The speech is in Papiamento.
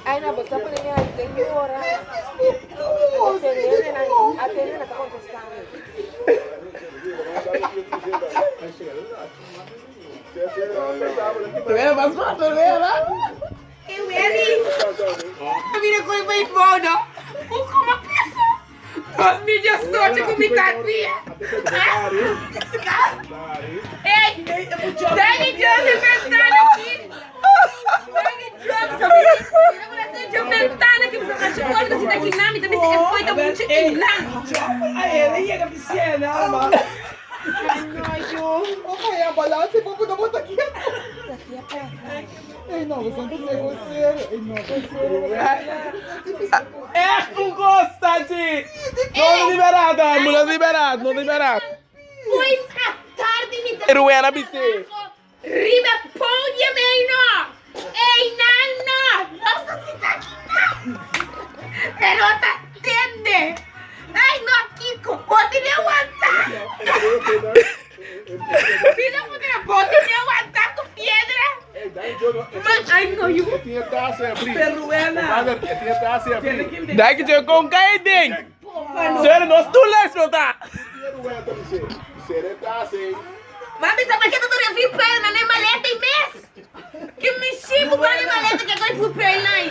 Ay, no, bo ta pone mi ahí te llora. Atende na ta contestando. Rueda mas fuerte, rueda. E Willy, mira con el béisbol, no? Un coma peso. 2018 ku mi ta dia. Ey, Danny Joseph ventana aki. Danny Joseph. Mira ku ventana ki mi sa mi ta bisa e foi ta mucho ilan. Echt un kos, Tanchi! No liberá, Dan, no liberá, no liberá. Pues atardi mi ta Ruena bis'é. Riba podium ei no! Ei nan no! Nos ta sinta aki nan! Pero ta tende! Ai no Kiko, bo tin di awanta! Pida puntra, bo tin di awanta ku piedra? Ai no yu! Dai ki dje kon kai den. Sere nos tur la explota. Mami sa pa ke ta dore vi pel na ne maleta i mes. Ki mi shibu pa ne maleta ke koi fu pel nai.